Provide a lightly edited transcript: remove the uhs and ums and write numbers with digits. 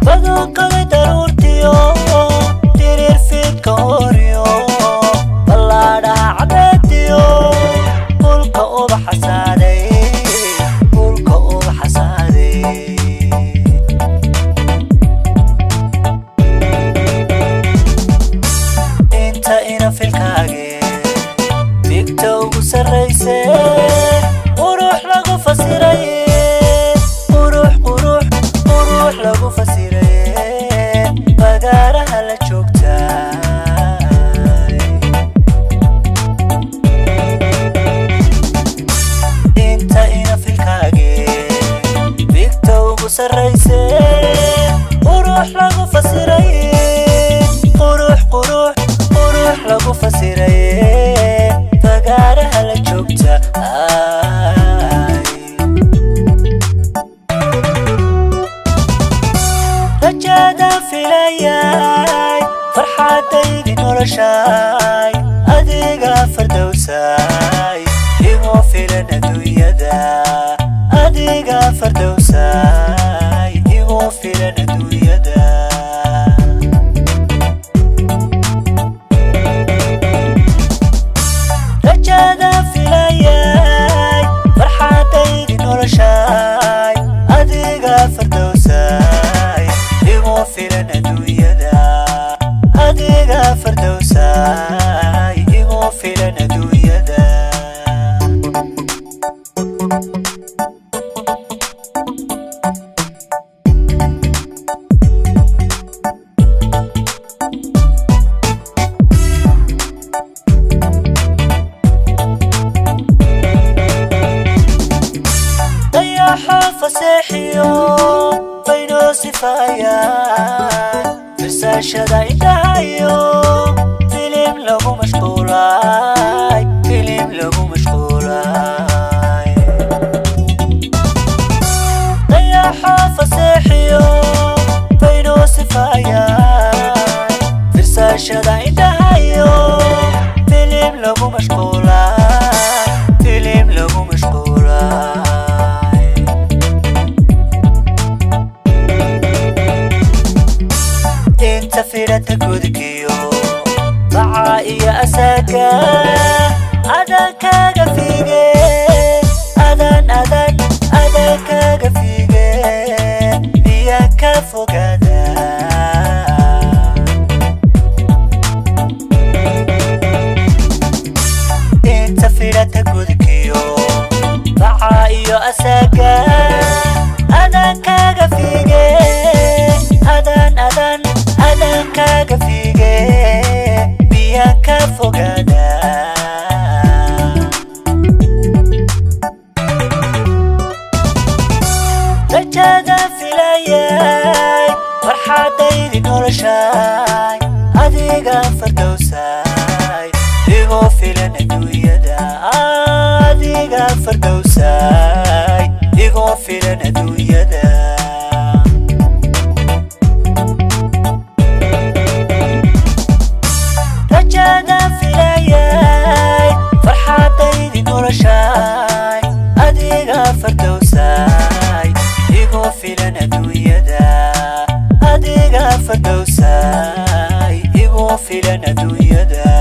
Badonkada daruurtiyo diriir fiidka horiyo ballaadhaha cabeediyo dhulka ubaxa saaray dhulka ubaxa saaray. Inta ina filkaage bigta ugu sarrayse qurux lagu fasiray qurux qurux qurux lagu fasiray bagaaraha la joogtaa. Inta ina filkaage bigta ugu sarrayse qurux lagu fasiray qurux qurux qurux lagu fasiray bagaaraha la joogta. Rajada filayay farxadaydi noloshay adiga fardowsay igu filan adduunyada adiga fardowsay igu filan adduunyada. Rajada filayay farxadaydi noloshay adiga fardowsay igu filan adduunyada adiga fardowsay igu filan adduunyada. Dayaxa faseexiyo baynoo sifaayaan firsaashada indhahayo filim lagu mashquulay filim lagu mashquulay. Dayaxa faseexiyo baynoo sifaayaan firsaashada indhahayo filim lagu mashquulay filim lagu mashquulay. Inta filata gudkiyo baca iyo asaaga adan kaga fiige adan adan adan kaga fiige miyaa ka fogaada. Inta filata gudkiyo baca iyo asaaga adan kaga fiige adan adan adan kaga fiige miyaa ka fogaada. Rajada filayay farxadaydi noloshay adiga fardowsay igu filan adduunyada adiga fardowsay igu filan adduunyada. Rajada filayay farxadaydi noloshay adiga fardowsay igu filan adduunyada adiga fardowsay igu filan adduunyada.